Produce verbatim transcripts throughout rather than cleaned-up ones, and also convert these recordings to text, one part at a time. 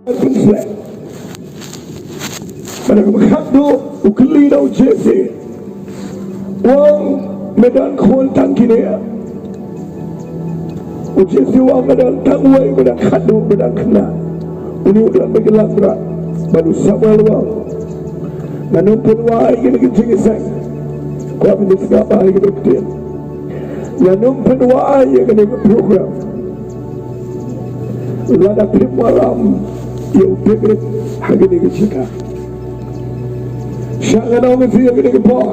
Pynshlur. Bad ha kaba khatduh u kylli da u Jesse, u ong, me don khun tang kine? U Jesse u ong, me don tang uwei, me don khatduh, me don khynnah. Une u don bad ki langbrot. Bad u Samuel u ong, ngan ym pynwai ïa kane ka jingïaseng. Kwah phin ïa sngap bha ïa kane ka ktien. Ngan ym pynwai ïa kane ka program lada phim wallam ïa u David ha kane ka jaka. Sha ngan ong ïa phi ha kane ka por,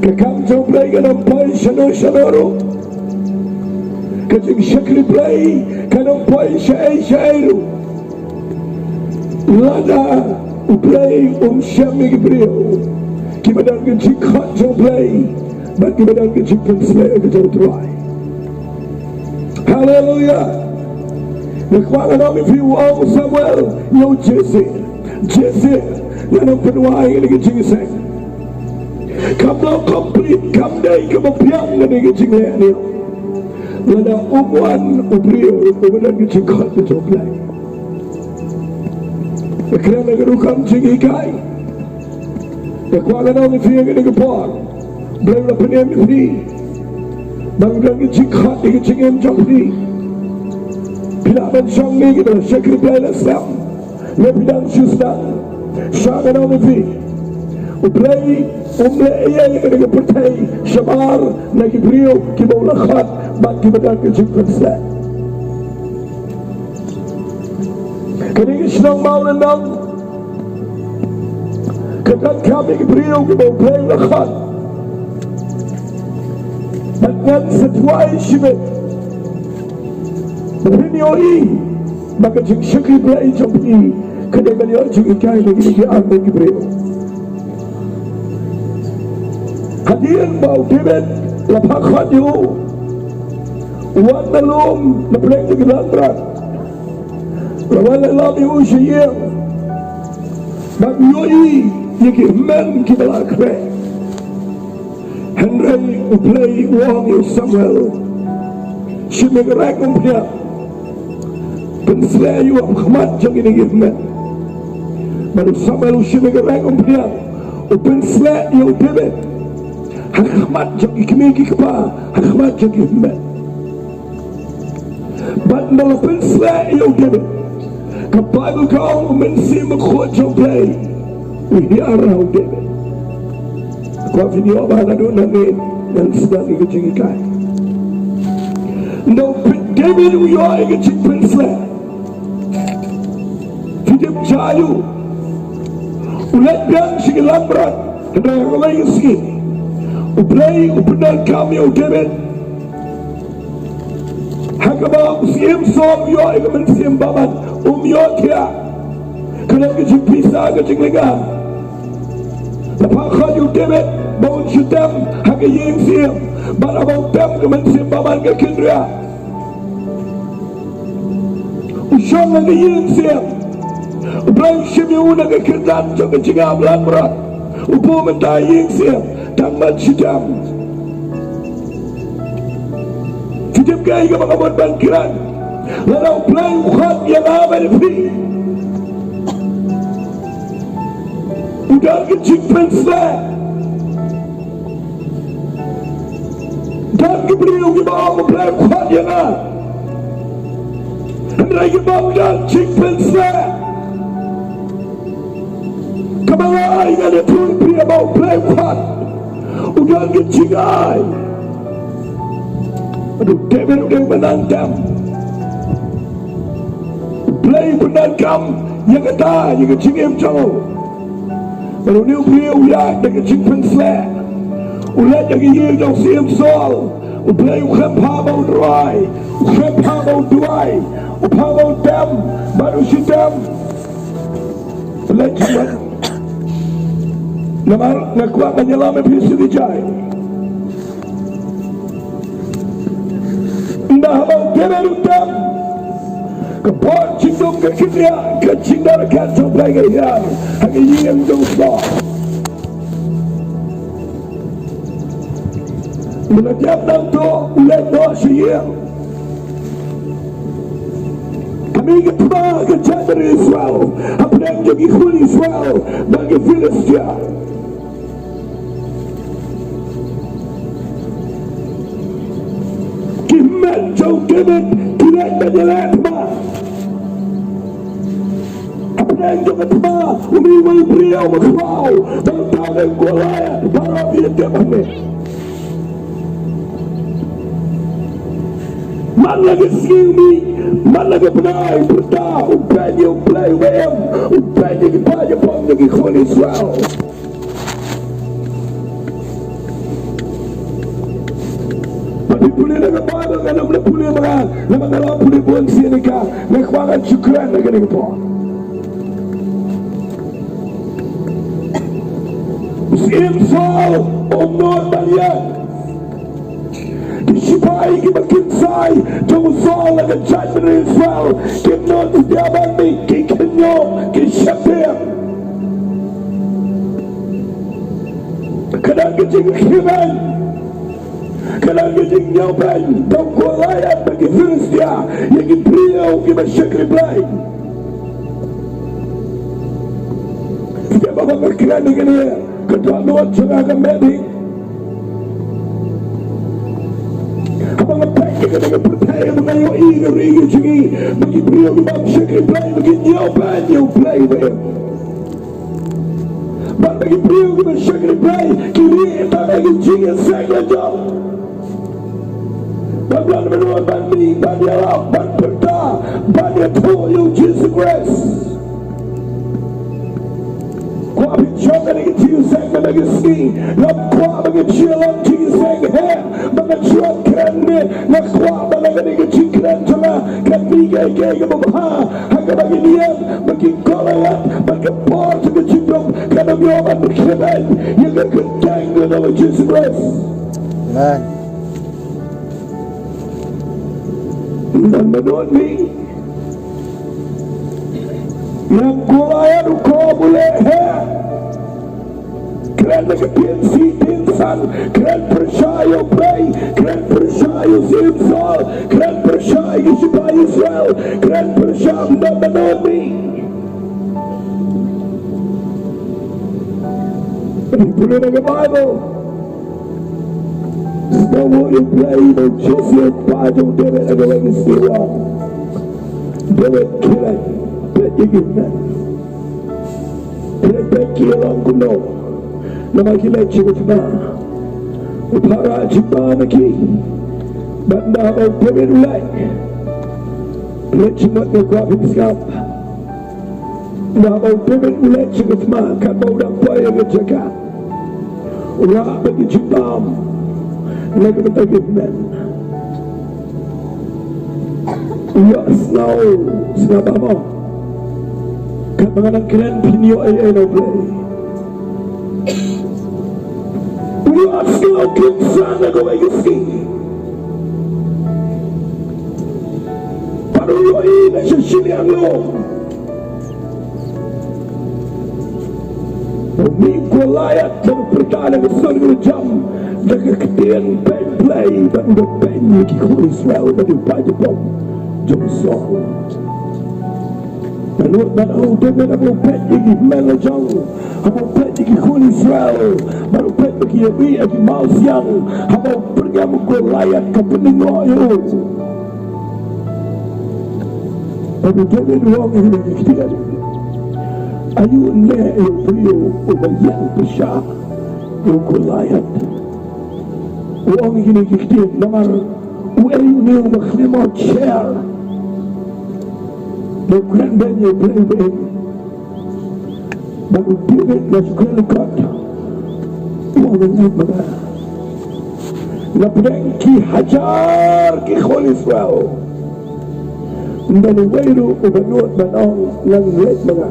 ka kam jong U Blei kan ym poi shano shano ruh. Ka jingshakri Blei kan ym poi shaei shaei ruh lada U Blei um shem ïa ki briew kiba don ka jingkhot jong U Blei bad kiba don ka jingpynsleh ïa ka jong U Trai. Haleluya. Nga kwah ngan ong ïa phi, u ong u Samuel ïa u Jesse, Jesse, ngan ym pynwai ïa kane ka jingïaseng. Kam dei complete, kam dei kaba biang kane ka jingleh ne lada um wan u briew uba don ka jingkhot ka jong U Blei. Nga kren na ka rukom jinghikai. Nga kwah ngan ong ïa phi ha kane ka por, U Blei u la pynim ïa phi. Bad u don ka jingkhot ïa ka jingim jong phi. Phi lah ban shong ne kiba la shakri Blei la sem, ne phi dang shu sdang. Sha ngan ong ïa phi, U Blei um leh ei ei ha kane ka pyrthei shabar na ki briew kiba u la khot bad kiba don ka jingpynsleh. Kane ka shnong Mawlynnong ka donkam ïa ki briew kiba U Blei u la khot. Bad ngan sa duwai shibit ba phin ïohi ba ka jingshakri Blei jong phi ka dei ban ïoh jinghikai na kine ki arngut ki briew. Hadien ba u David la phah khot ïa u, u wan na lum na pdeng jong ki langbrot. La wan la lap ïa u sha ïing bad u ïohi ïa ki hynmen kiba la khreh. Hynrei U Blei u ong ïa u Samuel, shim ïa ka rek umphniang, pynsleh ïa u ha khmat jong kine ki hynmen. Bad u Samuel u shim ïa ka rek umphniang, u pynsleh ïa u David ha khmat jong ki kmie ki kpa, ha khmat jong ki hynmen. Bad ynda la pynsleh ïa u David, ka Baibl ka ong u Mynsiem Bakhuid jong U Blei u hiar ha u David. Kwah phin ïoh ba naduh nangne ngan sdang ïa ka jinghikai. Ynda u David u ïoh ïa ka jingpynsleh, phi tip jia aïu? U leit biang sha ki langbrot, hynrei ha kawei ka sngi U Blei u pyndonkam ïa u David. Ha kaba u Syiem Saul u ïoh ïa ka mynsiem bymman, um ïohthiah. Ka don ka jingpisa ka jinglynga. La phah khot ïa u David ba un shu tem ha ka ïing syiem. Bad haba u tem, ka mynsiem bymman ka kynriah. U shong ha ka ïing syiem. U Blei u shim ïa u na ka kyrdan jong ka jingïap langbrot. U buh mynta ha ïing syiem tang ban shu tem. Phi tip kaei kaba nga mut ban kren? Lada U Blei u khot ïa nga bad ïa phi, u don ka jingpynsleh. Don ki briew kiba ong, U Blei u khot ïa nga, hynrei ki bym don jingpynsleh. Kaba nga ai, ngan ïathuh ïa phi, haba U Blei u khot, u don ka jingai. Bad u David u dei ban nang tem. U Blei u pyndonkam ïa kata ïa ka jingim jong u. Bad une u briew u ïaid da ka jingpynsleh. U leit na ka ïing jong u Syiem Saul. U Blei u khlem phah ba un rwai, u khlem phah ba un duwai, u phah ba un tem, bad u shu tem. Leit sha, namar nga kwah ban ïalam ïa phi shisha. Ynda haba u David u tem, ka bor jingdum ka kynriah, ka jingdon ryngkat jong U Blei ka hiar ha ka ïing jong u Saul. Ynda la dep nangta, u leit noh sha ïing. Mih ka thma ka jaitbynriew Israel hapdeng jong ki khun Israel bad ki Philistia. Ki hynmen jong u David ki leit ban ïaleh thma. Hapdeng jong ka thma u mih uwei u briew ba khraw, ba u thaw ïa u Goliath, baroh ki ïa tip hangne. Man la ka sngi u mih, man la ka bnai u pyrta, u peit ïa U Blei uba im, u peit ïa ki paid jong ki khun Israel. Ba phi pule na ka Baibl, nga nym da pule ba nga, namar nga la pule bun sien ïa ka, nga kwah ngan shu kren na kane ka por. U Syiem Saul um nud ban ïeng. Ki shipai kiba kynsai jong u Saul na ka jaitbynriew Israel kim nud satia ban mih, ki khynñiuh, ki sheptieng. Ka don ka jingkyrmen, ka don ka jingñiewbeiñ da u Goliath bad ki Philistia ïa ki briew kiba shakri Blei. Te ba nga kren ïa kane, ka dohnud jong nga ka mih hi. Haba nga peit ïa kane ka pyrthei, haba nga ïohi ïa ka ri ka jong ngi, ba ki briew ki bym shakri Blei, ba ki ñiewbeiñ ïa U Blei ba im. Bad ba ki briew kiba shakri Blei ki rieh tang ha ki jingïaseng la jong. Bad ban mih, ban ïalap, ban pyrta, ban ïathuh ïa U Jisu Khrist. Kwah phi jong kane ka jingïaseng kane ka sngi, ngam kwah ba ngan shu ïalam jingïaseng, hynrei ba ngan shu kren ne, nga kwah ba la kane ka jingkren jong nga kan mih ïa kaei kaba bha ha kaba ngin ïeng, ba ki Goliath bad ka bor jong ka jingdum kan ym ïoh ban pynkhlaiñ ïa ka kyrteng jong U Jisu Khrist. Amen. Ngan mudui ïa u Goliath, u kob u leh heh. Kren da ka ktien sih ktien san, kren pyrshah ïa U Blei, kren pyrshah ïa u Syiem Saul, kren pyrshah ïa ki shipai Israel, kren pyrshah, ym don ba don mih. Pule na ka Baibl. Sngewbha ïa U Blei ba u Jesse u kpa jong u David ha kawei ka sngi u ong, David, khie leit peit ïa ki hynmen. Peit, peit ki long kumno. Namar ki leit sha ka thma. U Barak jubab ïa ki. Bad ynda haba u David u leit, peit sha mut, nga kwah phin sngap. Ynda haba u David u leit sha ka thma, katba u dang poi ha ka jaka, u rah bad ki jingbam na ka bynta ki hynmen. U ïohsngew, sngap bha mo. Katba nga dang kren phin ïoh ei ei na U Blei. U ïohsngew kynsan ha kawei ka sngi. Bad u ïohi na sha shiliang lum. U mih u Goliath, bad u pyrta na ka sur ka jam da ka ktien beiñ Blei, bad u da beiñ ïa ki khun Israel, bad u paid jong u Saul. Bad u, bad u, David, haba u peit ïa ki hynmen la jong, haba u peit ïa ki khun Israel, bad u peit ba ki ïa mih ha ki mawsiang, haba u pyrkhat u Goliath ka pynlyngngoh ïa u. Bad u David u ong ïa kine ki ktien. Aïu ne ïa u briew uba ïeng pyrshah ïa u Goliath? U ong ïa kine ki ktien namar uei une uba khlem ot sher? Ba u kren beiñ ïa U Blei uba im. Bad u David u shu kren lyngkot, u ong, ngan leit ma nga. Na pdeng ki hajar ki khun Israel, ym don uwei ruh uba nud ban ong, ngan leit ma nga.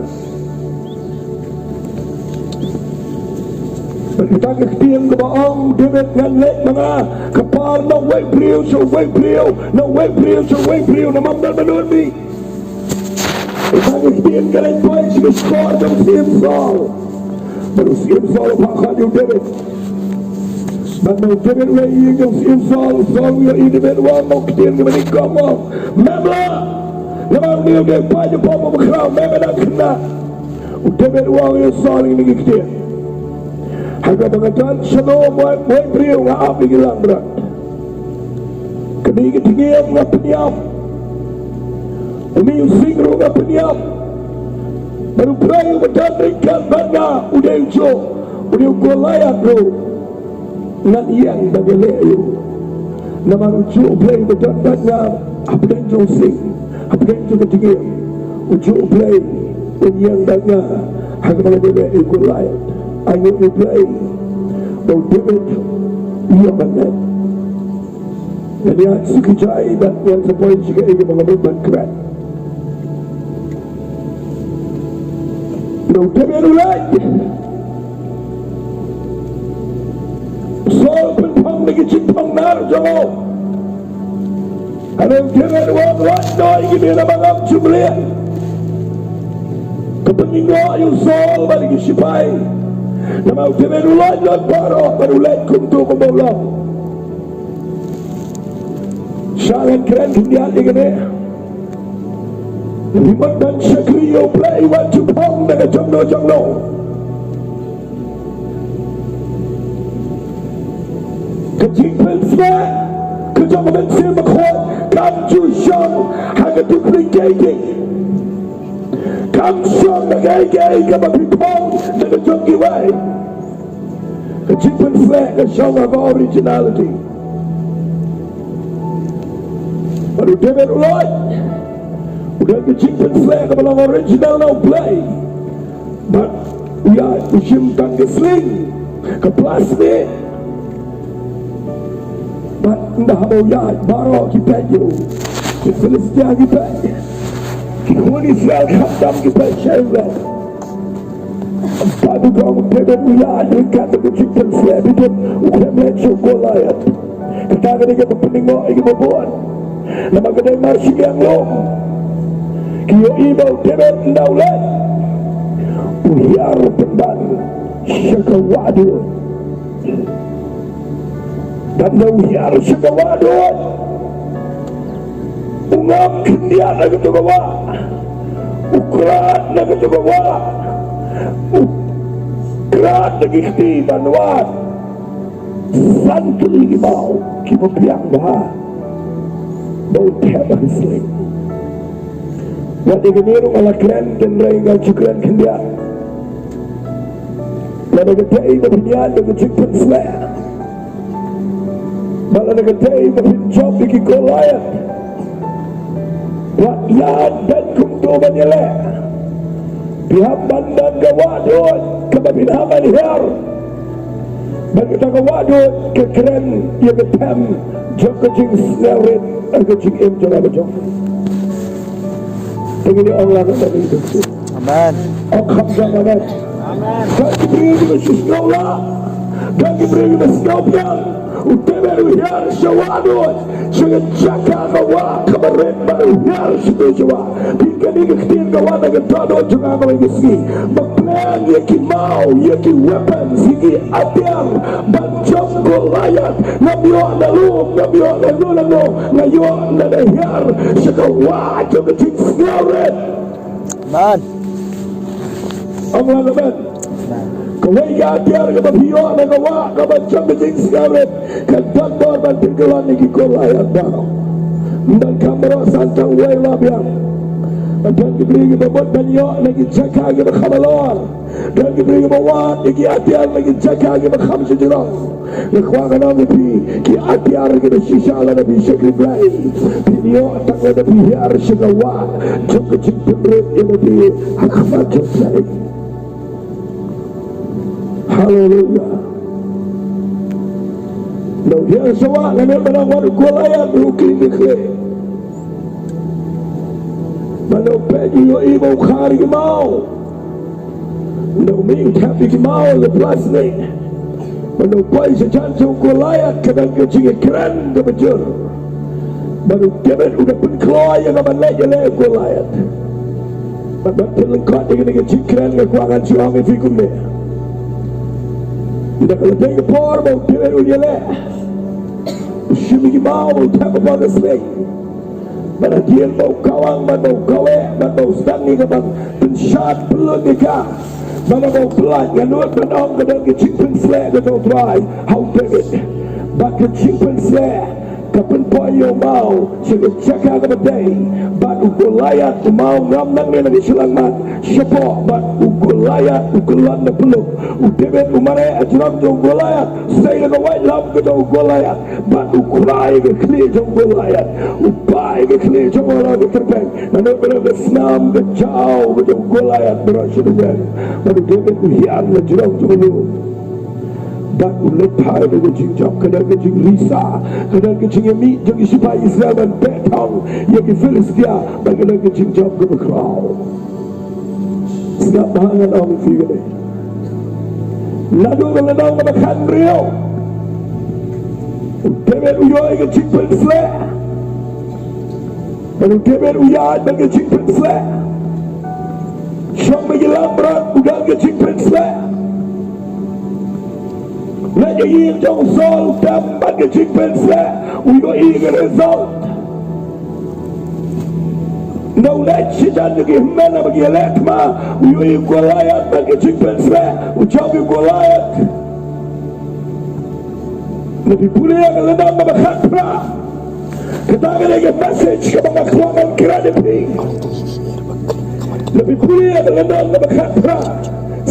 Bad kata ka ktien kaba ong David, ngan leit ma nga, ka par na uwei u briew sha uwei u briew, na uwei u briew sha uwei u briew, namar ym don ba nud mih. Kata ka ktien ka leit poi sha ka shkor jong u Syiem Saul. Bad u Syiem Saul u phah khot ïa u David. Bad ma u David u leit ïing jong u Syiem Saul, u Saul u ïohi ïa u David, u ong, u ktien kaba nyngkong u ong, mem lah. Namar une u dei u paid jong u bakhraw, me me dang khynnah. U David u ong ïa u Saul kine ki ktien: Ha kaba nga don shano mo, mo briew, nga ap ïa ki langbrot. Kane ka tnga nga pynïap. Une u sing ruh nga pynïap. Bad u briew uba don ryngkat bad nga u dei ujuh, u dei u Goliath ruh. Ngan ïeng ban ïaleh ïa u. Namar ujuh u Blei uba don bad nga hapdeng jong u sing, hapdeng jong ka tnga. Ujuh u Blei un ïeng bad nga ha kaba ngan ïaleh ïa u Goliath. Ainguh ïa u Blei ba u David u ïoh ban leh. Ngan ïa shu khie jai bad ngan sa poi sha kaei kaba nga mut ban kren. Ba u David u leit, u Saul u pynphong da ki jingphong nar jong u. Hynrei u David u ong, lait noh ïa ki mih namar ngam ju mlien. Ka pynïngoh ïa u Saul bad ïa ki shipai. Namar u David u lait lut baroh bad u leit kumto kumba u long. Shah ngan kren khyndiat ïa kane. Phi mut ban shakri ïa u Blei wat ju phong da ka jong no jong no. Ka jingpynsleh ka jong ka Mynsiem Bakhuid kam ju shong ha ka duplicating. Kam shong ha kaei kaei kaba phi phong da ka jong kiwei. Ka jingpynsleh ka shong ha ka originality. Bad u David u lait, u don ka jingpynsleh kaba long original na u Blei. Bad u ïaid u shim tang ka sling, ka plastik. Bad ynda haba u ïaid baroh ki peit ïa u. Ki Philistia ki peit. Ki khun Israel khamtam ki peit sha u. Bad u ong, u David u ïaid ryngkat bad ka jingpynsleh, bad u khlem leit sha u Goliath. Kata ka dei kaba pynïngoh ïa kiba bun. Namar ka dei mar shi liang lum. Ki ïohi ba u David ynda u leit, u hiar pynban sha ka wah duh. Bad ynda u hiar sha ka wah duh, u ngam khyndiat na kato ka wah. U krad na kato ka wah. U krad na ki kti ban wad. San tylli ki maw kiba biang bha ba u thep ha ka sling. Wat ïa kane ruh nga la kren, hynrei ngan shu kren khyndiat. Lada ka dei ba phin ïaid da ka jingpynsleh, bad lada ka dei ba phin jop ïa ki Goliath, wat ïaid beit kumto ban ïaleh. Phi hap ban don ka wah duh kaba phin hap ban hiar. Bad kata ka wah duh ka kren ïa ka them jong ka jingsngewrit ha ka jingim jong nga bad jong phi. Te ngin ong lang ha ka ïing jong phi. Amen. Ong kham jong, amen. Amen. Don ki briew kiba shu sngew lah. Don ki briew kiba sngew biang. U David u hiar sha wah duh, sha ka jaka ka wah kaba rit, bad u hiar shato sha wah. Phi, kane ka ktien ka wan na ka dohnud jong nga kawei ka sngi. Ba pleng ïa ki maw, ïa ki weapons, ïa ki atiar ban jop Goliath. Ngam ïoh na lum, ngam ïoh na lum, na lum, nga ïoh na ka hiar sha ka wah jong ka jingsngewrit. Amen. Ong lang amen. Kawei ka atiar kaba phi ïoh na ka wah kaba jop ka jingsngewrit, ka don bor ban pynkylla ïa ki Goliath baroh. Ym don kam baroh, san tang uwei la biang. Don ki briew kiba mut ban ïoh na ki jaka kiba kham halor. Don ki briew kiba wad ïa ki atiar na ki jaka kiba kham shajrong. Nga kwah ngan ong ïa phi, ki atiar kiba shisha lada phi shakri Blei, phin ïoh tang lada phi hiar sha ka wah jong ka jingpynrit ïa lade ha khmat jong U Blei. Haleluia. Ynda u hiar sha wah, nga ong ba nang wad u Goliath ruh u khlem da khleh. Ba ynda u peit u ïohi ba u kha ïa ki maw. Ynda u mih u thep ïa ki maw ha ka plastik. Ba ynda u poi shajan jong u Goliath ka don ka jingïakren kaba jur. Bad u David u da pynkloi ïa kaba leit ïaleh u Goliath. Bad ban pynlyngkot ïa kane ka jingkren nga kwah ngan shu ong ïa phi kumne. Ynda ka la dei ka por ba u David un ïaleh, u shim ïa ki maw ba u thep hapoh ka sling. Ba la dien ba u kawang, ba u kaweh, ba u sdang ïa ka ban pynshad pynlut ïa ka. Ba la ba u pynlait, nga nud ban ong ka don ka jingpynsleh ka jong u Trai ha u David. Ba ka jingpynsleh ka pynpoi ïa u maw sha ka jaka kaba dei. Bad u Goliath, u maw ngam nangne na ka shyllangmat shapoh, bad u Goliath u kyllon da pyllup. U David u mareh hajrong jong u Goliath, sei da ka waitlam ka jong u Goliath. Bad u khrai ka khlieh jong u Goliath, u pai ka khlieh jong u ha ka tyrpeng. Naduh ba ka snam ka jaw ka jong u Goliath baroh shi tyrpeng. Bad u David u hiar na jrong jong u. Bad u leit phai da ka jingjop, ka don ka jingrisa, ka don ka jingïamih jong ki shipai Israel ban beh thong ïa ki Philistia, bad ka don ka jingjop kaba khraw. Sngap bha ngan ong ïa phi kane. Naduh ka lynnong kaba khathynriew, u David u ïoh ïa ka jingpynsleh. Bad u David u ïaid bad ka jingpynsleh. Shong bad ki langbrot u don ka jingpynsleh. Leit ha ïing jong u Saul u tem bad ka jingpynsleh. U ïohi ïa ka result. Nda u leit shijan jong ki hynmen bad ki ïaleh thma, u ïohi u Goliath bad ka jingpynsleh. U jop ïa u Goliath. Lada phi pule ïa ka lynnong kaba khatphra, kata ka dei ka message kaba nga kwah ngan kren ïa phi. Lada phi pule ïa ka lynnong kaba khatphra,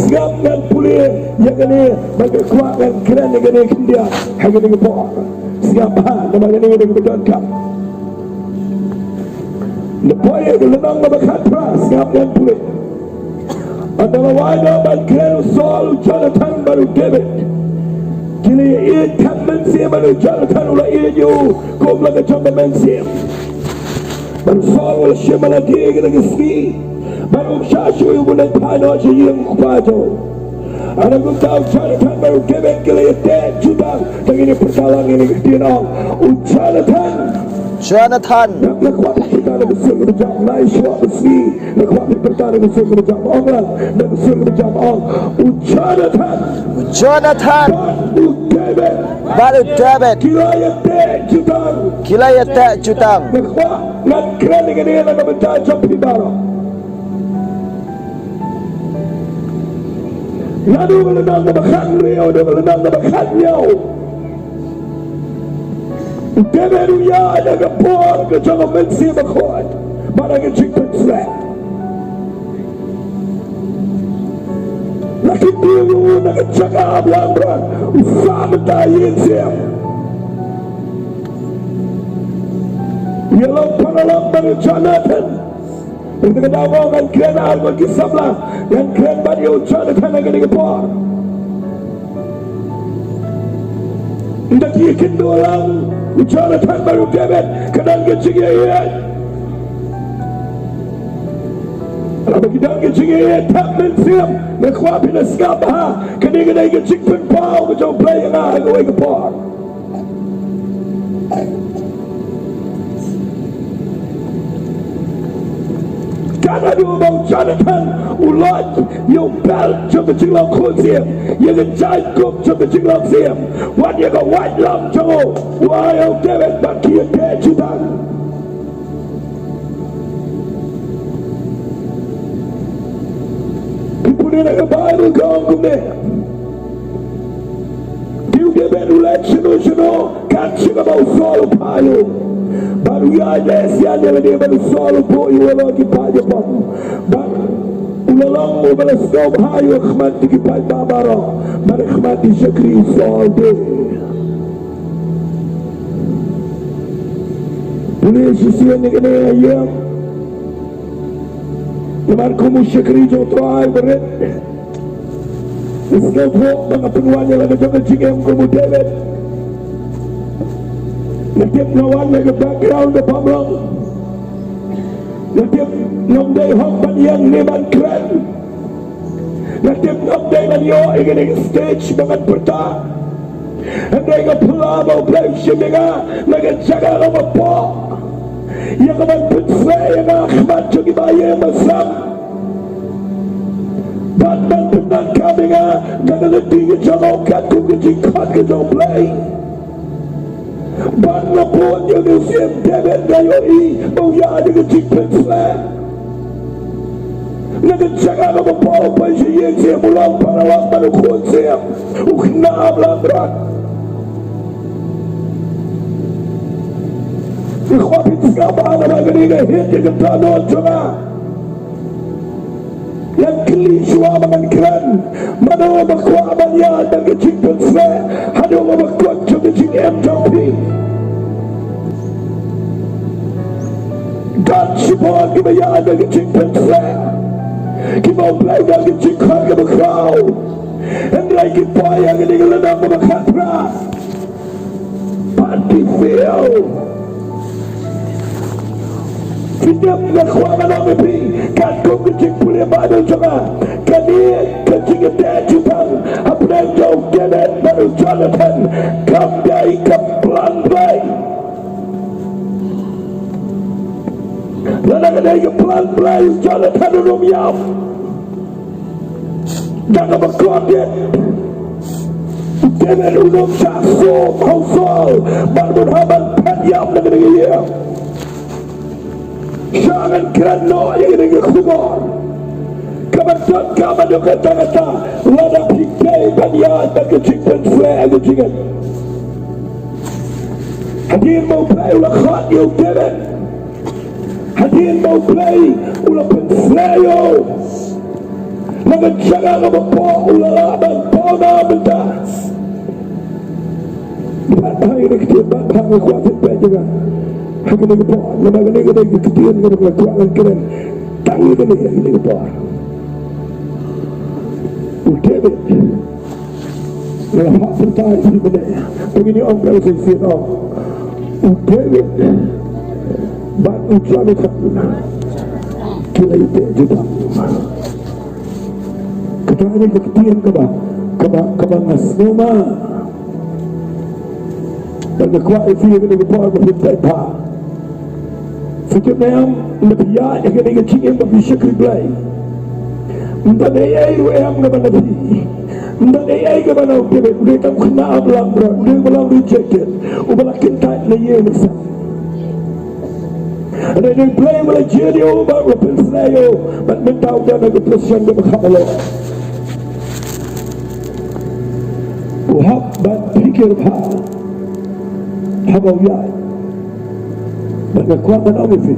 sngap ngan pule ïa kane, ba nga kwah ngan kren ïa kane khyndiat ha kane ka por. Sngap bha, namar kane ka dei kaba donkam. Lada phi pule ïa ka lynnong kaba khatphra, sngap ngan pule. Haba la wai noh ban kren, u Saul, u Jonathan bad u David ki la ïaieit thep mynsiem, bad u Jonathan u la ïeit ïa u kum la ka jong ka mynsiem. Bad u Saul u la shim ha lade kata ka sngi, bad um shah shuh ïa u ban phai noh sha ïing u kpa jong u. Hynrei kumta u Jonathan bad u David ki la ïateh jutang. Te ngin ïa pyrta lang ïa kane ka ktien, ong u Jonathan. Jonathan. Nga kwah phi pyrta na ka sur kaba jam, nga ai shuwa ka sngi. Nga kwah phi pyrta na ka sur kaba jam, ong lang, na ka sur kaba jam, ong. U Jonathan. U Jonathan. Bad u David. Bad u David. Ki la ïateh jutang. Ki la ïateh jutang. Nga kwah ngan kren ïa kane na ka bynta jong phi baroh. Naduh ka lynnong kaba khathynriew haduh ka lynnong kaba khathynñiew, u David u ïaid ha ka por ka jong ka mynsiem bakhuid bad ka jingpynsleh. La kyntiew ïa u na ka jaka ba langbrot, u sah mynta ha ïing siem. U ïalong paralok bad u Jonathan. Ynda ka daw ngan kren ar ngut ki samla, ngan kren bad ïa u Jonathan ha kane ka por. Ynda ki kynduh lang u Jonathan bad u David, ka don ka jingïaieit. Haba ki don ka jingïaieit thep mynsiem, nga kwah phin sngap bha, kane ka dei ka jingpynpaw ka jong U Blei ïa nga ha kawei ka por. Ka naduh ba u Jonathan u lait ïa u belt jong ka jinglong khun siem, ïa ka jaitkup jong ka jinglong siem, wat ïa ka waitlam jong u, u ai ïa u David bad ki ïateh jutang. Phi pule na ka Baibl ka ong kumne. Te u David u leit shano shano kat shaba u Saul u phah ïa u. Bad u ïaid leh sian ïa lade bad u Saul u buh ïa u halor ki paid ïapom. Bad u la long uba la sngewbha ïa u ha khmat ki paidbah baroh bad ha khmat ki shakri u Saul de. Pule shisien ïa kane ïa. Namar kum u shakri jong U Trai barit, nga sngewthuh ba nga pynwan ïa la ka jong ka jingim kum u David. Nga tip nga wan na ka background ka bym long. Nga tip ngam dei hok ban ïeng ne ban kren. Nga tip ngam dei ban ïoh ïa kane ka stage ba ngan pyrta. Hynrei nga pla ba U Blei u shim ïa nga na ka jaka kaba pop, ïa ka ban pynshlur ïa nga ha khmat jong ki baïing basam. Bad ban pyndonkam ïa nga da ka lynti ka jong u katkum ka jingkhot ka jong U Blei. Bad nga put ïa une u syiem David, nga ïohi ba u ïaid da ka jingpynsleh. Na ka jaka kaba u poi sha ïing syiem, u long para lok bad u khun syiem, u khynnah lam rot. Nga kwah phin sngap bha, namar kane ka hit ïa ka dohnud jong nga. Ngan kylli shuwa ba ngan kren. Mano ba kwah ban ïaid da ka jingpynsleh haduh ba kut jong ka jingim jong phi? Don shibun kiba ïaid da ka jingpynsleh, kiba U Blei u don ka jingkhot kaba khraw. Hynrei ki poi ha kane ka lynnong kaba khatphra. Phi tip, nga kwah ban ong ïa phi, katkum ka jingpule Baibl jong nga, kane ka jingïateh jutang hapdeng jong u David bad u Jonathan kam dei ka plan Blei. Lada ka dei ka plan Blei, u Jonathan un ym ïap. Da kaba kordit, u David un ym shah sum ha u Saul bad un hap ban phet ïap na kane ka ïing. Sha ngan kren noh ïa kane ka khubor kaba donkam haduh katta katta. Lada phi dei ban ïaid da ka jingpynsleh ha ka jingim, hadien ba U Blei u la khot ïa u David, hadien ba U Blei u la pynsleh ïa u na ka jaka kaba poh, u la lah ban paw na bynta. Bad ha kane ka ktien, bad ha kane ka ktien, bad ha kane ka ktien, bad ha kane ka ktien, namar kane ka dei ka ktien kaba nga kwah ban kren tang ïa kane, ha kane ka por. U David, nga la phah pyrthai ïa phi mynne, phi ngin ïa ong ka shisien, ong, u David bad u Jonathan ki la ïateh jutang. Kata ka dei ka ktien kaba, kaba, kaba nga sngewma. Bad nga kwah ïa phi ha kane ka por ba phin peit bha. Phi tip ne em, lada phi ïaid ha kane ka jingim ba phi shakri Blei, ym don ei ei ruh em kaba na phi. Ym don ei ei kaba na u David, u dei tang u khynnah ba lam rot, u dei uba lam rejected, uba la kyntait na ïing na sem. Hynrei dei U Blei uba la jied ïa u bad uba la pynsleh ïa u, bad mynta u don ha ka position kaba kham halor. U hap ban pyrkhat bha haba u ïaid. Bad nga kwah ban ong ïa phi,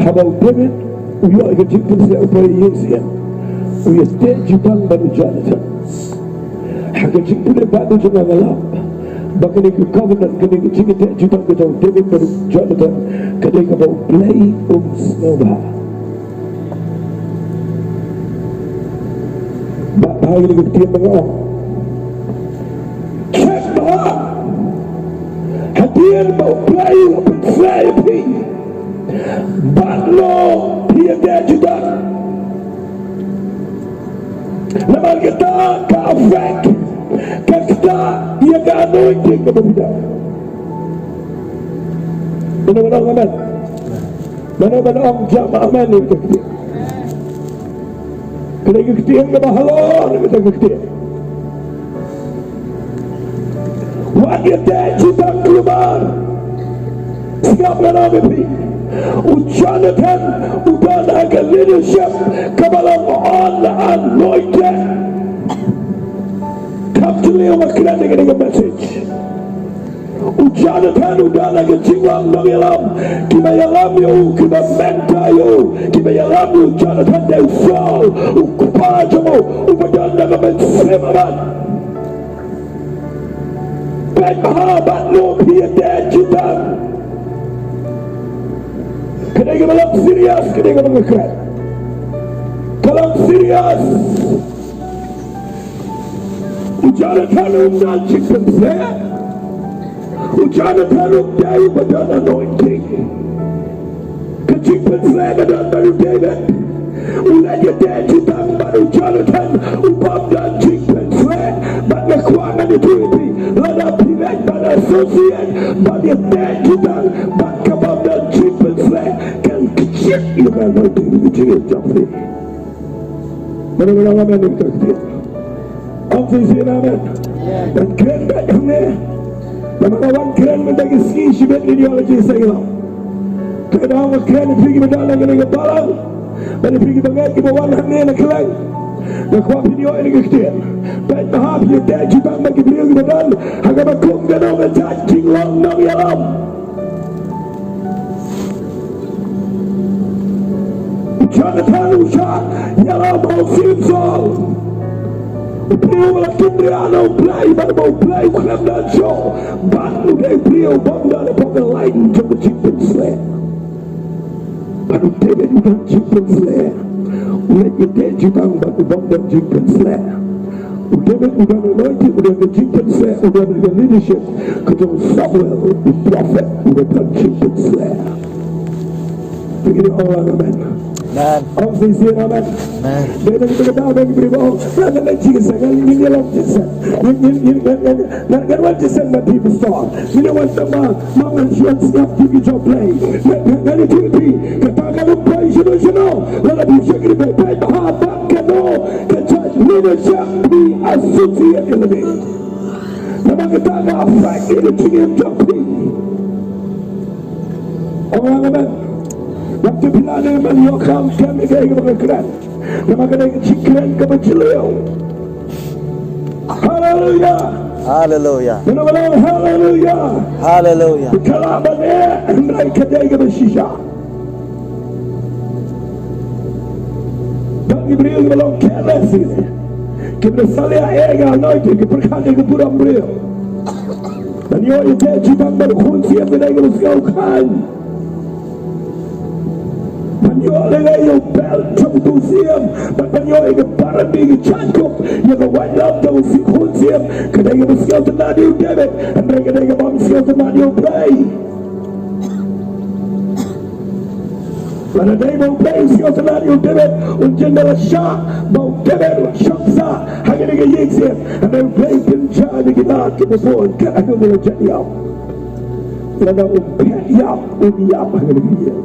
haba u David u ïoh ïa ka jingpynsleh, u poi ïing syiem, u ïateh jutang bad u Jonathan. Ha ka jingpule Baibl jong nga, nga lap ba kane ka covenant, kane ka jingïateh jutang ka jong u David bad u Jonathan, ka dei kaba U Blei um sngewbha. Bad ha kane ka ktien ba nga ong, check bha, hadien ba U Blei u la pynsleh ïa phi, mano phi ïateh jutang? Namar kata ka affect, ka ktah ïa ka anointing kaba phi don. Mano mano amen? Mano mano ong jam amen ïa kata ka ktien? Kata ka ktien kaba halor, kata ka ktien. Wat ïateh jutang kulmar. Sngap, ngan ong ïa phi, u Jonathan u don ha ka leadership kaba long on the anointed. Kam jylliew nga kren ïa kane ka message. U Jonathan u don ha ka jinglong nongïalam, kiba ïalam ïa u, kiba mentor ïa u, kiba ïalam ïa u. Jonathan dei u Saul u kpa jong u, uba don da ka mynsiem aman. Peit bha, bad mano phi ïateh jutang? Ka dei kaba long serious, ka dei kaba nga kren. Ka long serious. U Jonathan um don jingpynsleh. U Jonathan um dei uba don anointing. Ka jingpynsleh ka don bad u David. U la ïateh jutang bad u Jonathan, u bym don jingpynsleh. Bad nga kwah ngan ïathuh ïa phi, lada phi leit ban associate, ban ïateh jutang bad ka bym don jingpynsleh, kan kjit ïa ka anointing ha ka jingim jong phi. Mano mano ong amen ïa kata ka ktien? Ong shisien amen. Ngan kren beit hangne. Namar nga wan kren mynta ka sngi shibit ideology sa ïalam. Te ka daw nga kren ïa phi kiba don ha kane ka balang bad ïa phi kiba ngeit kiba wan hangne na kylleng. Nga kwah phin ïoh ïa kane ka ktien. Peit bha, phi ïa teh jutang bad ki briew kiba don ha kaba kum kano ka jait jinglong nongïalam. U Jonathan u shah ïalam ha u Syiem Saul. U briew u la kynriah na U Blei bad ba U Blei u khlem don shuh bad u dei u briew bym don hapoh ka lain jong ka jingpynshlur. Bad u David u don jingpynshlur. U leit ïa teh jutang bad u bym don jingpynshlur. U David u don anointing, u don ka jingpynshlur, u don ka leadership ka jong u Samuel u prophet, u don ka jingpynshlur. Phi ong amen. Amen. Ong shisien amen. Amen. Dei na kita ka daw dei ki briew ba ong, ngan leit jingïaseng, ngan ïalong jingïaseng. Ngan, ngan, ngan, ngan, ngan, ngan wan jingïaseng bad phi pastor. Ngan wan tang ba ma ngan shu wan sngap ïa ki jingïathuh Blei. Ngan, ngan, ngan ïathuh ïa phi, kata ka long phi shano shano. Lada phi shakri Blei, phi bha bad kano ka jait leadership phi associate ïa lade. Namar kata ka affect ïa ka jingim jong phi. Ong lang amen. Bad te phi la dei ban ïoh kham kem ïa kaei kaba nga kren. Namar ka dei ka jingkren kaba jylliew. Haleluya. Haleluya. Kane ba long haleluya. Haleluya. Ka lah ban eh, hynrei ka dei kaba shisha. Don ki briew kiba long careless ïa kine. Kiba salia ïa ka anointing, ki pyrkhat ïa ka burom briew. Ban ïoh ïa ka jingdang bad u Khun Siem ka dei kaba sngewkhan. Ban ïoh lehkai ïa u belt jong u Siem, bad ban ïoh ïa ka barami ka jaiñkup ïa ka waitlam jong u Khun Siem, ka dei kaba sngewtynnad ïa u David, hynrei ka dei kaba ym sngewtynnad ïa u Blei. Lada dei ba u Blei u sngewtynnad ïa u David, un ym da la shah ba u David un shong sah ha kane ka ïing sien. Hynrei u Blei u pynjah ïa ki lad kiba bun, kat ha kaba la jan ïap. Lada un phet ïap, un ïap ha kane ka ïing.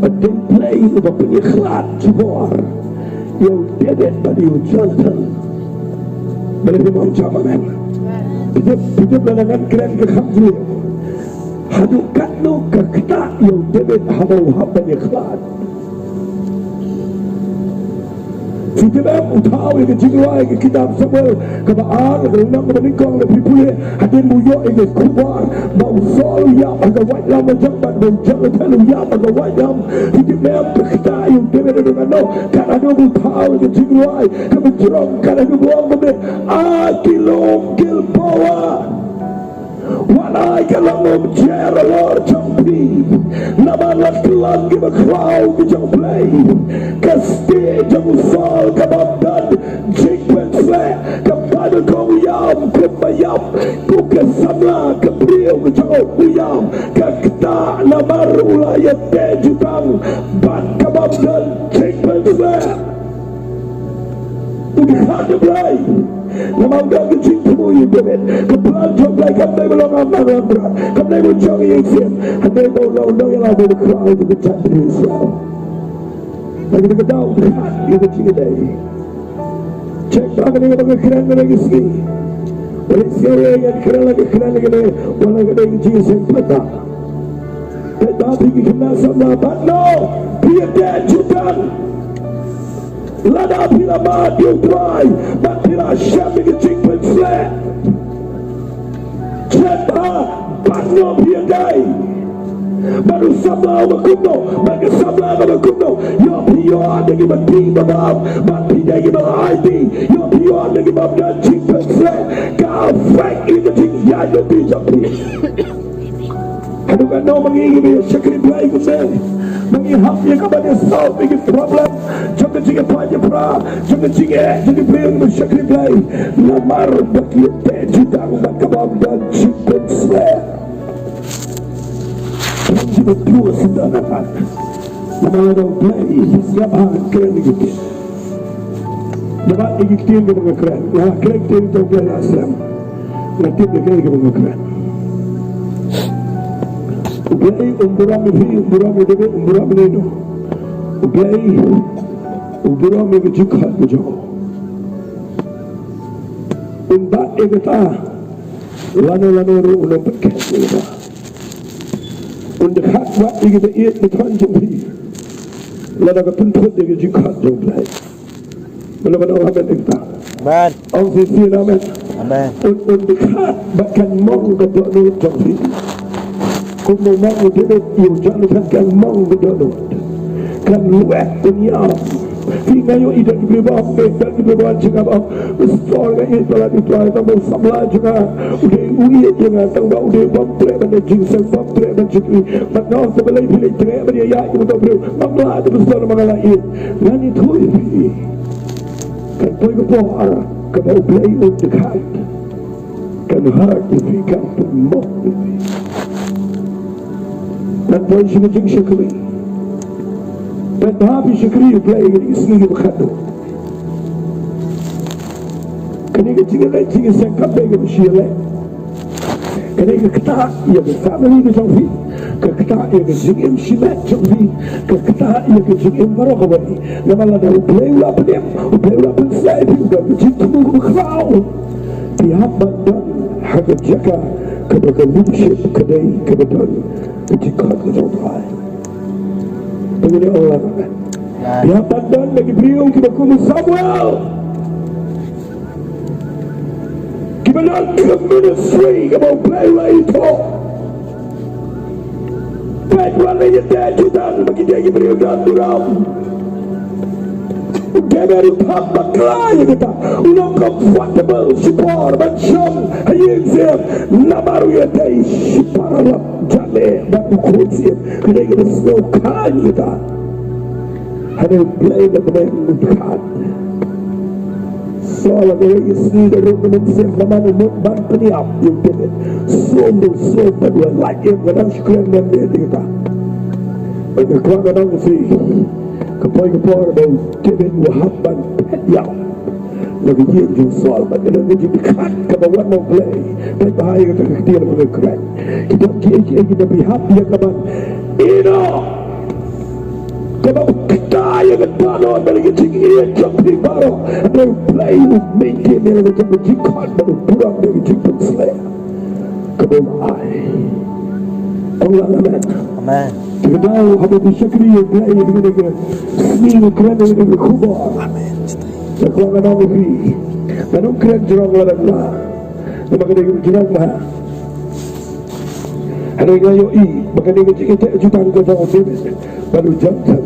Bad dei u Blei uba pynïakhlad jubor ïa u David bad ïa u Jonathan. Balei phim ong jam amen? Phi tip, phi tip lada ngan kren ka kham jylliew. Haduh katno ka ktah ïa u David haba u hap ban ïakhlad. Phi tip em, u thaw ïa ka jingrwai ka kitab Samuel kaba ar, ka lynnong kaba nyngkong, lada phi pule hadien ba u ïoh ïa ka khubor ba u Saul u ïap ha ka waitlam ba jong, bad ba u Jonathan u ïap ha ka waitlam. Phi tip em, ka ktah ïa u David haduh katno? Kat haduh ba u thaw ïa ka jingrwai kaba jrong, kat haduh ba u ong kumne, A ki lum Gilboa, wat ai ka longïing halor jong phi, namar la kyllon ki bakhraw ki jong U Blei. Ka stieh jong u Saul ka bym don jingpynsleh, ka ba nyngkong u ïam, kumba ïam u ka samla, ka briew ka jong u ïam, ka ktah namar u la ïateh jutang bad ka bym don jingpynsleh. U dei khun U Blei. Namar u don ka jingthmu ïa u David. Ka plan jong U Blei kam dei ba long amar lam bra, kam dei ba u jong ïing sien. Hynrei ba u long nongïalam ba u bakhraw ïa ka jaitbynriew Israel. Bad kata ka daw u dei khun ïa ka jingïadei. Check ba kane kaba nga kren kane ka sngi. Balei sngew ïa nga kren la ka kren kane, wat la ka dei ka jingïaseng paidbah. Paidbah, phi ki khynnah samla, bad no, phi ïateh jutang. Lada phi la mad ïa U Trai bad phi la shem ïa ka jingpynsleh, check bha, bad no phi ïadei. Bad u samla uba kumno, bad ka samla kaba kumno, ïoh phi ïoh da kiba dih ba bam, bad phi dei kiba la aiti, ïoh phi ïoh da kiba don jingpynsleh, ka affect ïa ka jingïaid lynti jong phi. Haduh katno ma ngi kiba ïa shakri Blei kumne, ma ngi hap ïa kaba ïa solve ïa ki problem jong ka jingïapait ïapra, jong ka jingeh jong ki briew kiba shakri Blei, namar ba ki ïateh jutang bad ka bym don jingpynsleh. Ki ba pure sngewthuh namar, namar lada U Blei u sngap ha ka kren ïa ki. Namar ïa ki ktien kiba nga kren, nga kren ktien jong U Blei la slem. Nga tip ïa kaei kaba nga kren. U Blei um burom ïa phi, um burom ïa David, um burom ïa no. U Blei u burom ïa ka jingkhot ka jong u. Um bat ïa kata Lano lano ruh un ym pynkhet ïa kata. Un da khat wat ïa kata ïeit ba thon jong phi. Lada ka pynthut ïa ka jingkhot jong U Blei. Mano mano amen ïa kata. Amen. Ong shisien amen. Amen. Un un da khat ba kan mong ka dohnud jong phi. Kum u mong u David ïa u Jonathan kan mong ka dohnud. Kan lwet pynïap. Phi nga ïohi don ki briew ba ong, eh, don ki briew ba ong jingam ong, Pastor nga ïeit palat ïa u Trai tang ba u samla jong nga u dei u ïeit ïa nga tang ba u dei u bym treh ban da jingseng, bym treh ban shakri. Bad nga ong, to balei phi leit treh ban ïaid ïa uto u briew? Ngam lah te Pastor, ma nga la ïeit. Ngan ïathuh ïa phi. Kan poi ka por kaba U Blei un da khat. Kan hap ïa phi, kan pynmong ïa phi. Ngan poi sha ka jingshakri. Peit bha phi shakri ïa U Blei ha kine ki sngi kiba khatduh. Kane ka jingïaleh jingïaseng kam dei kaba shu ïaleh. Kane ka ktah ïa ka family ka jong phi. Ka ktah ïa ka jingim shimet jong phi. Ka ktah ïa ka jingim baroh kawei. Namar lada U Blei u la pynim, U Blei u la pynsngew ïa phi, u don ka jingthmu kaba khraw. Phi hap ban don ha ka jaka kaba ka leadership ka dei kaba don ka jingkhot ka jong U Trai. Te ngi ong lang. Phi hap ban don da ki briew kiba kum u Samuel. Kiba don ka ministry kaba U Blei u la ïathuh. Peit wat la ïateh jutang ba ki dei ki briew don burom. U David u thap bakla ïa kata. U long comfortable shipor ban shong ha ïing syiem. Namar u ïadei shipor lap jane bad u khun syiem. Ka dei kaba sngewkhlaiñ ïa kata. Hynrei U Blei na bneng u khat. Saul ha kawei ka sngi da ruh ka mynsiem ba man u mut ban pynïap ïa u David. Sum da u sum bad u lait im, ka dang shu kren ban beh ïa kata. Bad nga kwah ban ong ïa phi, ka poi ka por ba u David u hap ban phet ïap na ka ïing jong u Saul bad ka don ka jingkhat kaba wan na U Blei. Peit bha ïa kata ka ktien ba nga kren. Ki don kiei kiei kiba phi hap ïa ka ban ïehnoh. Kaba u ktah ïa ka dohnud bad ka jingïeit jong phi baroh. Hynrei U Blei u maintain ïa ka jingkhot bad u burom ïa ka jingpynshlur kaba u ai. Ong lang amen. Amen. Te ka daw haba phi shakri ïa U Blei ïa kane ka sngi, nga kren ïa kane ka khubor. Amen. Nga kwah ngan ong ïa phi, ngan ym kren jrong lada nga, namar ka dei ka jrong bha. Hynrei nga ïohi ba kane ka jingïateh jutang ka jong u David bad u Jonathan.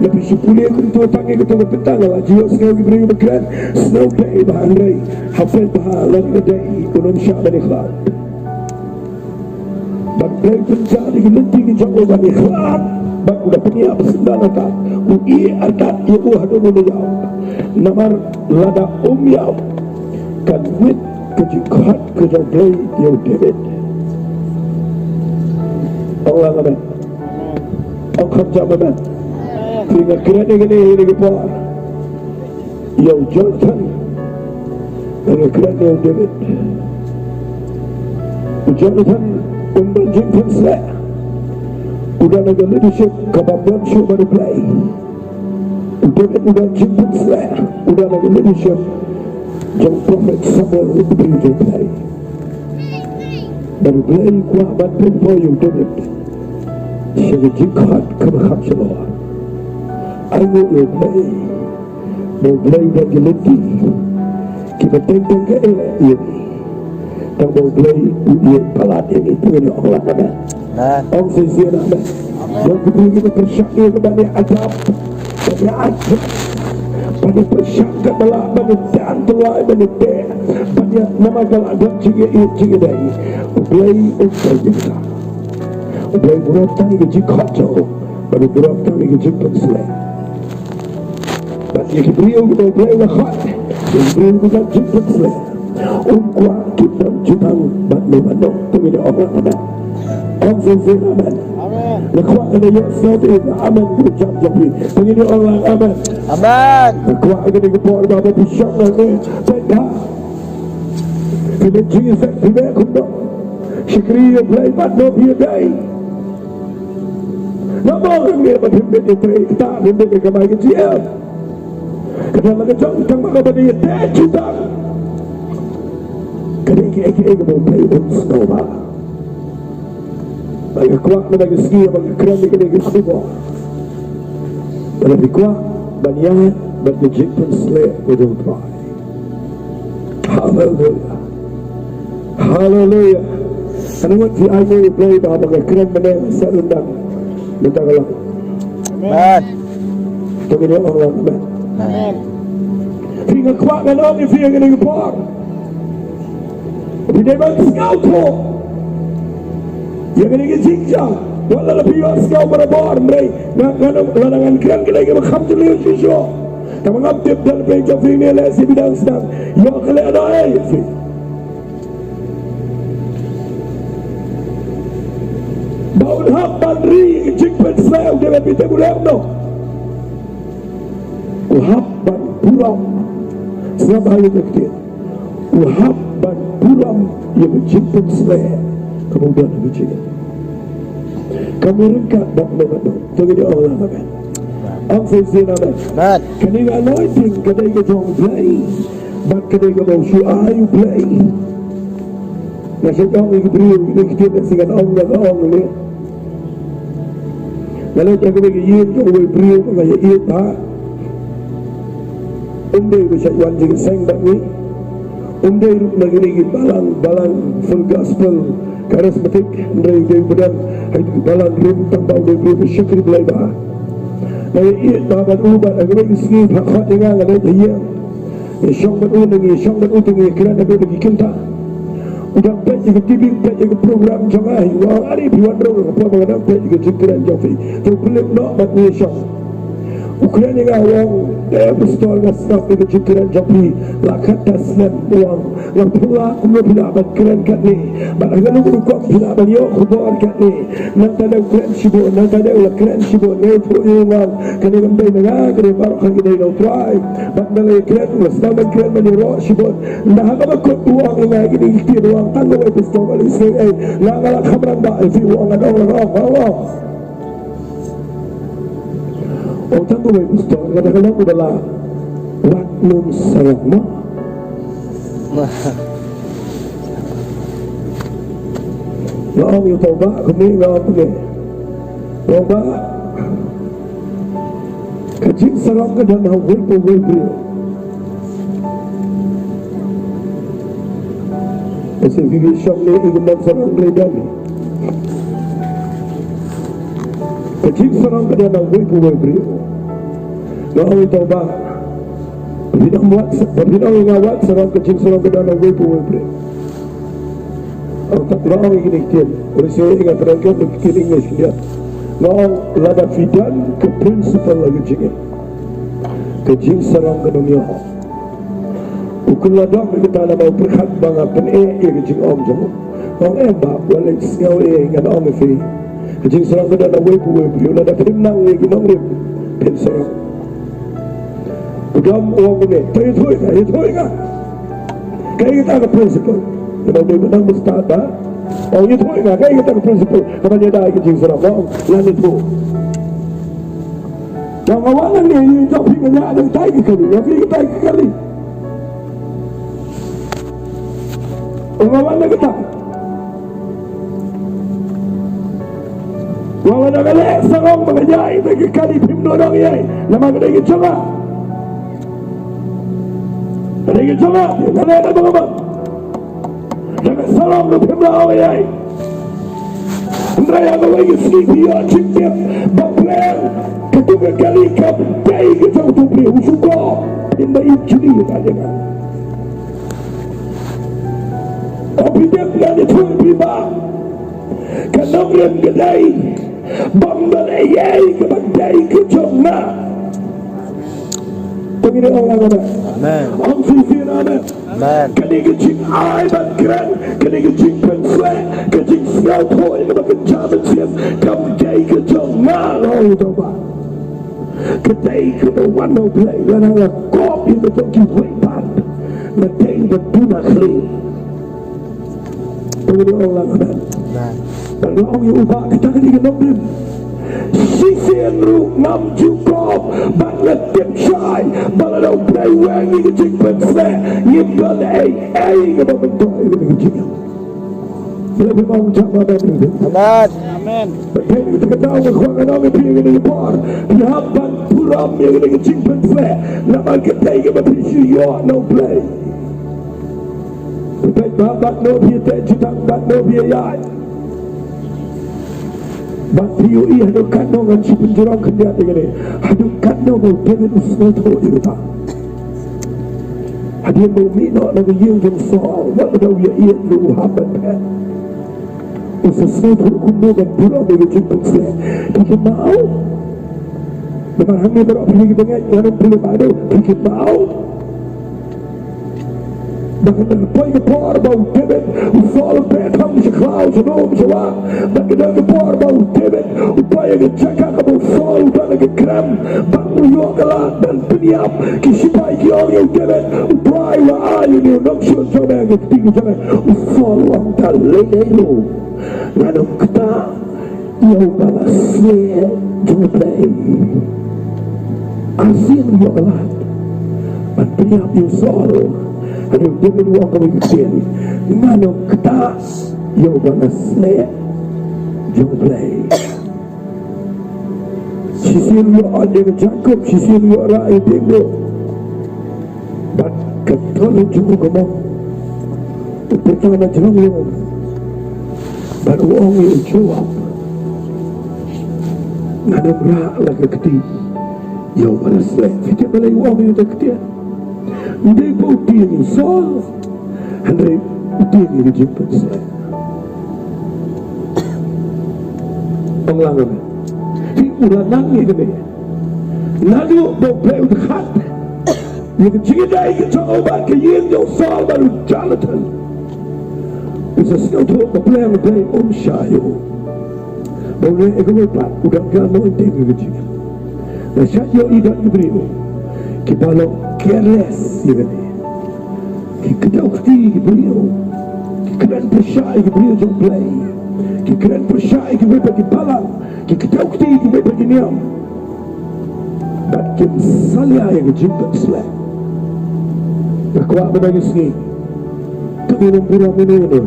Lada phi shu pule kumto tang ïa kato ka bynta, nga la ju ïohsngew ki briew ba kren, sngewdei bha, hynrei ha peit bha lada ka dei, un ym shah ban ïakhlad. Bad U Blei u pynjah ïa ki lynti ki jong u ban ïakhlad, bad u da pynïap syndon artat, u ïeh artat ïa u haduh u ïap. Namar lada um ïap, kan wit ka jingkhot ka jong U Blei ïa u David. Ong lang amen. Ong kham jam amen. Te nga kren ïa kane ha kane ka por ïa u Jonathan. Nga kren ïa u David. U Jonathan um don jingpynshlur. U don ka leadership kaba bym shuh bad U Blei. U David u don jingpynshlur, u don ka leadership jong u prophet Samuel, u briew jong U Blei. Bad U Blei u kwah ban pynpoi ïa u David sha ka jingkhot kaba kham shalor. Ainguh ïa U Blei ba U Blei u don ki lynti kiba teng teng ka eh ïa ngi. Tang ba U Blei u ïeit palat ïa ngi. Phi ong lang amen. Amen. Ong shisien amen. Amen. Don ki briew kiba pyrshang ïa ka ban ïa adapt, ban ïa adjust, ban ïa pyrshang katba lah, ban ïa tan tylli, ban ïa teh, ban ïa namar ka la don jingïeit jingïadei. U Blei um trei ïa kata. U Blei burom tang ïa ka jingkhot jong u, bad u burom tang ïa ka jingpynshlur. Bad ïa ki briew kiba U Blei u la khot, ïa ki briew kiba don jingpynshlur, um kwah ki don jutang bad mano mano. To ngin ong lang amen. Ong shisien amen. Amen. Nga kwah kane ïohsngew ïa ka amen ka jam jong phi. To ngin ong lang amen. Amen. Nga kwah kane ka por ba phi shong hangne. Peit ha. Phi leit jingïaseng phi beh kumno? Shakri ïa U Blei bad no phi ïadei? Namar ngi ba phim bit ïa trei ktah, phim bit ïa kamai ka jingim. Ka dei la ka jong tang ba ka ban ïateh jutang. Ka dei kaei kaei kaba U Blei un sngewbha. Ba nga kwah mynta ka sngi ba nga kren ïa kane ka khubor. Ba la phi kwah ban ïaid bad ka jingpynshlur ka jong U Trai. Haleluya. Haleluya. Nga wat phi ai ïa U Blei ba, ba nga kren mynne sa rundang. Mynta ka la. Amen. To ngin ong lang amen. Amen. Phi, nga kwah ngan ong ïa phi ïa kane ka por. Phi dei ban sngewthuh ïa kane ka jingjia. Wat la phi ïohsngew barabor, hynrei nga, nga, lada ngan kren kane kaba kham jylliew shuh. Tangba ngam tip da lade jong phi ne leh shi bidang sdang. Ïoh ka leh da ei phi. Ba un hap ban ri ïa ka jingpynshlur, u dei ban phi tip u leh kumno. U hap ban burom. Sngap ha ïa ka ktien. U hap ban burom ïa ka jingpynshlur kaba u don ha ka jingim. Kam ryngkat bad me bad u. To ngin ong lang amen. Ong shisien amen. Amen. Kane ka anointing ka dei ka jong U Blei. Bad ka dei kaba u shu ai U Blei. Nga shu ong ïa ki briew, ïa ki ktien, shisien ngan ong, ngan ong ne. Nga leit ha kawei ka ïing jong uwei u briew ba nga ïaieit bha. Um dei ba shait wan jingïaseng bad ngi. Um dei ruh na kine ki balang, balang Full Gospel Charismatic, hynrei u dei ba don ha ki balang rim, tangba u dei u briew ba shakri Blei bha. Nga ïaieit bha bad u, bad ha kawei ka sngi pha khot ïa nga, nga leit ha ïing. Ngi shong bad u, ngi shong bad u, te ngi kren ha kawei ki kynta. U dang peit ïa ka T V, peit ïa ka program jong nga, u ong, "Ani, phi wan ruh," ka por ba nga dang peit ïa ka jingkren jong phi. Te u pynlip noh bad ngi shong. U kren ïa nga, u ong, "Eh, Pastor, nga sngap ïa ka jingkren jong phi la khatta snem," u ong. "Nga phylla kumno phi lah ban kren katne. Bad ha kano kano ka rukom phi lah ban ïoh khubor katne." Nangta dei u kren shibun, nangta dei u la kren shibun, nga ïathuh ïa u, nga ong, "Kane kam dei na nga, kane baroh ka dei na U Trai." Bad nga la ïakren, u la sdang ban kren ban ïaroh shibun. Ynda ha kaba kut u ong ïa nga kine ki ktien, u ong, "Tang kawei, Pastor, balei sngew ei, nga, nga la kham rangbah ïa phi," u ong, "ngan ong, ngan ong, ngan ong." Ong, "Tang kawei, Pastor, nga dang long uba la wad nym sarong mo." Nga ong ïa uta u bah kumne, nga ong kumne. Nga ong, "Bah, ka jingsarong ka don ha uwei pa uwei u briew." Ase phi shong ne i kumno sarong lei don. Ka jingsarong ka don ha uwei pa uwei u briew. Nga ong ïa uta u bah, "Phi dang wad sa-, phi dang ong ïa nga wad sarong, ka jingsarong ka don ha uwei pa uwei u briew." Ong, nga ong ïa kine ki ktien, u la sngewthuh ïa nga, pynban ka ktien English khyndiat. Nga ong, "Lada phi don ka principle ha ka jingim, ka jingsarong kan ym ïoh." U kylla dong ïa kata namar u pyrkhat ba nga pyneh ïa ka jingong jong u. Nga ong, "Em bah, wat leit sngew ei, ngan ong ïa phi. Ka jingsarong ka don ha uwei pa uwei u briew, lada phim nang ïa ki nongrim, phin sarong." U dom u ong kumne, "To ïathuh ïa nga, ïathuh ïa nga. Kaei kata ka principle?" Ïa u dei ba nang ba stad ba. Ong, "Ïathuh ïa nga, kaei kata ka principle kaban ïada ïa ka jingsarong?" Ong, "Ngan ïathuh." Nga wan hangne, ïa jong phi nga ñiah da katai ka kali, ïa phi katai ka kali. Nga wan na kata. Nga wan na ka leh sarong ba nga ñiah da ka kali, phim nang ïa, namar ka dei ka jong nga. Ka dei ka jong nga, nga leh da ba nga bang. Da ka sarong ruh phim lah ong ei ei. Hynrei ha kawei ka sngi phi ïoh jingtip ba pher, katu ka kali kam dei ka jong utu u briew, u shu koh ynda i juli ka dei ka. Phi tip, ngan ïathuh ïa phi ba ka nongrim ka dei bym don ei ei kaba dei ka jong nga. To ngin ong lang amen. Amen. Ong shisien amen. Amen. Kane ka jingai ban kren, kane ka jingpynshlur, ka jingsngewthuh ïa kaba kynja mynsiem, kam dei ka jong nga, nga ong ïa uta u bah. Ka dei kaba wan na U Blei, lada nga kop ïa ka jong kiwei pat, nga dei ban duna khlieh. To ngin ong lang amen. Amen. Bad nga ong ïa u bah, kata ka dei ka nongrim. Shisha Ïa ruh ngam ju kop bad nga tip shai ba lada U Blei weng ïa ka jingpynshlur ngim don ei ei kaba myntoi ïa ka jingim. Ïa phi ong jam amen. Amen. Amen. Ba phi ïa ka daw ka khwan ka daw ka phi ïa ka por phi hap ban burom ïa ka jingpynshlur namar ka dei kaba phi shu ïoh na U Blei. Phi peit ba bad no phi te jitang bad no phi ïa. Bad phi ïohi haduh katno ngan shu pynjurong khyndiat ïa kane. Haduh katno ba u David u sngewthuh ïa kata. Hadien ba u mih noh na ka ïing jong u Saul, wat la dei u ïa ïeit ruh u hap ban phet. U sa sngewthuh kumno ban burom ïa ka jingpynshlur. Phi kynmaw? Namar hangne baroh phi ki bangeit ngan ym pule bad u, phi kynmaw? Ba ka dang poi ka por ba u David u Saul u peit thang sha khlaw sha dum sha wah. Ba ka dang ka por ba u David u poi ïa ka jaka kaba u Saul u don ïa ka krem. Ba u ïoh ka lad ban pynïap ki shipai ki ong ïa u David u trai wa ai ïa u nongshun jong me ka kti ka jong me. U Saul u ong ta lei lei ruh. Ngan ym ktah ïa uba la sleh jong U Blei. Arsien u ïoh ka lad ban pynïap ïa u Saul. Hynrei u David u ong kawei ka ktien, ngan ym ktah ïa uba la sleh jong U Blei. Shisien u ïoh ot ïa ka jaiñkup, shisien u ïoh rah ïa u diengduh. Bad ka tor jong u ka mong u pyrta na jrong lum. Bad u ong ïa u Joab, ngan ym rah la ka kti ïa uba la sleh. Phi tip balei u ong ïa ka kti? Ym dei ba u tieng ïa u Saul, hynrei u tieng ïa ka jingpynshlur. Ong lang ïa me. Phi u la nang ïa kane. Naduh ba u Blei u dkhot ïa ka jingïadei ka jong u bad ka ïing jong u Saul bad u Jonathan, u sa sngewthuh ba U Blei, U Blei um shah ïa u. Ba u leh ïa kawei pat u dang kynmaw ïa ka jingim. Nga shait ïohi don ki briew kiba long careless ïa kane. Ki kdew kti ïa ki briew. Ki kren pyrshah ïa ki briew jong U Blei. Ki kren pyrshah ïa kiwei pat ki balang. Ki kdew kti ïa kiwei pat ki niam. Bad kin salia ïa ka jingpynshlur. Nga kwah ba na ka sngi to ngin ym burom ïa u,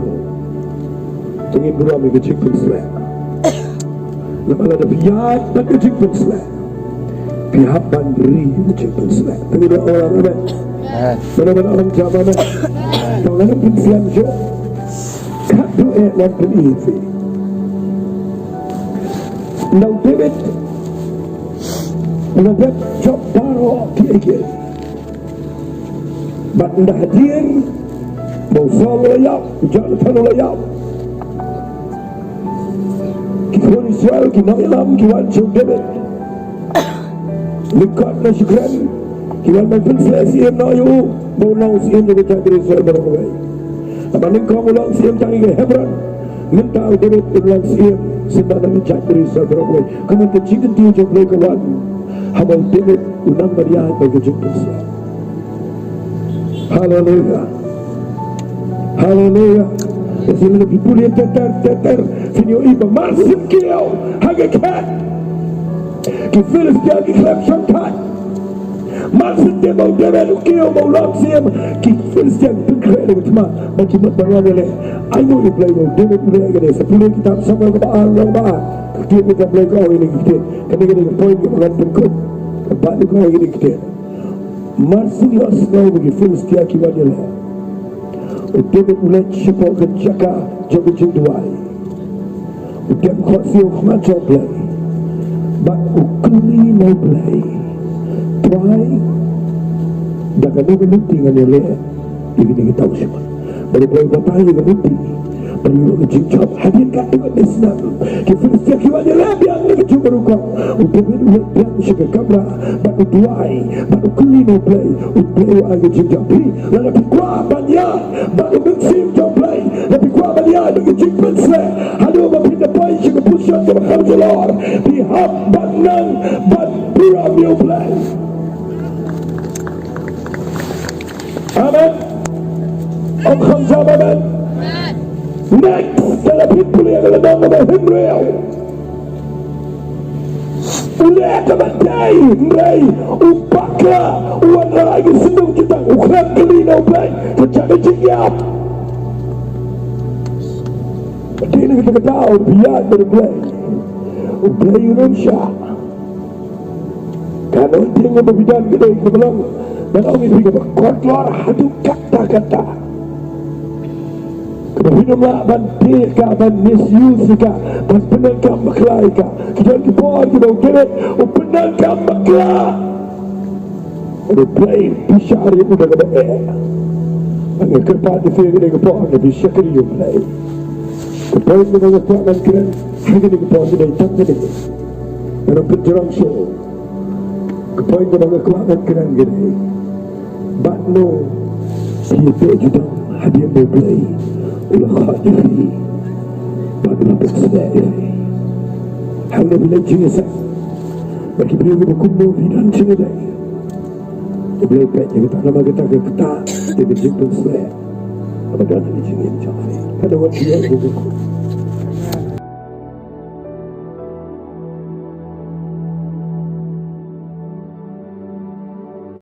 to ngin burom ïa ka jingpynshlur. Namar lada phi ïaid bad ka jingpynshlur, phi hap ban ri ïa ka jingpynshlur. Phi ïohi, amen? Amen. Mano mano ong jam amen? To ngan ym pynslem shuh. Khatduh eh ngan pyni ïa phi. Na u David u la dep jop baroh kiei kiei. Bad ynda hadien ba u Saul u la ïap, u Jonathan u la ïap, ki khun Israel ki nongïalam ki wan sha u David lyngkot na sha kren, ki wan ban pynshlur syiem noh ïa u ba u long syiem jong ka jaitbynriew Israel baroh kawei. Haba nyngkong u long syiem tang ïa ka Hebron, mynta u David u long syiem symbai na ka jaitbynriew Israel baroh kawei. Kumne ka jingkyntiew jong U Blei ka wan haba u David u nang ban ïaid bad ka jingpynshlur. Haleluya. Haleluya. Ka sien phi pule ter ter ter ter, phin ïohi ba mar syn kiew ha ka khet, ki Philistia ki khlem shongthait. Mar syn te ba u David u kiew ba u long syiem, ki Philistia ki pynkhreh da ka thma bad ki mut ban wan ïaleh. Ainguh ïa U Blei ba u David u leh ïa kane. Sa pule kitab Samuel kaba ar, lynnong ba ar. Ka ktien ka jong U Blei ka ong ïa kane ka ktien. Kane ka dei ka point kaba ngan pynkut. Ka Baibl ka ong ïa kane ka ktien. Mar syn ïohsngew ba ki Philistia ki wan ïaleh, u David u leit shapoh ka jaka jong ka jingduwai. U dem khohsiew ha khmat jong U Blei bad u kylli na U Blei, Trai, da kano kano ka lynti ngan ïaleh ïa kine ki thaw shimet? Bad U Blei u batai ïa ka lynti. Bad u long ka jingjop. Hadien katto katne snem ki Philistia ki wan ïaleh biang na ka juk barukom. U David u leit biang sha ka kamra bad u duwai bad u kylli na U Blei. U Blei u ai ka jingjop. Phi, lada phi kwah ban ïaid bad u Mynsiem jong U Blei, lada phi kwah ban ïaid bad ka jingpynshlur haduh ba phin da poi sha ka position kaba kham shalor, phi hap ban nang ban burom ïa U Blei. Amen. Ong kham jam amen. Next, ka la pynpule ka la dang ka ba hynriew. U leh kaba dei, hynrei u bakla, u wanrah ïa ki synduk jutang, u khlem kylli na U Blei, ka jaka jingïap. Dei na kata ka daw, phi ïaid bad U Blei, U Blei un shah. Ka anointing kaba phi don ka dei kaba long, ban ong ïa phi kaba kordor haduh katta katta. Kaba phin ym lah ban teh ïa ka, ban misuse ïa ka, ban pyndonkam bakla ïa ka. Ki don ki por kiba U David u pyndonkam bakla. Bad U Blei u pynshah ïa u da kaba eh. Bad nga kyrpad ïa phi ha kane ka por, phin shakri ïa U Blei. Ka point kaba nga kwah ban kren ha kane ka por ka dei tang kane. Ban pynjrong shuh. Ka point kaba nga kwah ban kren ka dei, bad no phi ïa peit jutang hadien ba U Blei u la khot ïa phi, bad u la pynshlur ïa phi. Hangne phi leit jingïaseng bad ki briew kiba kumno, phi don jingïadei. U Blei u peit ïa kata, namar kata ka ktah ïa ka jingpynshlur kaba don ha ka jingim jong phi. Ka dei wat phi ïa u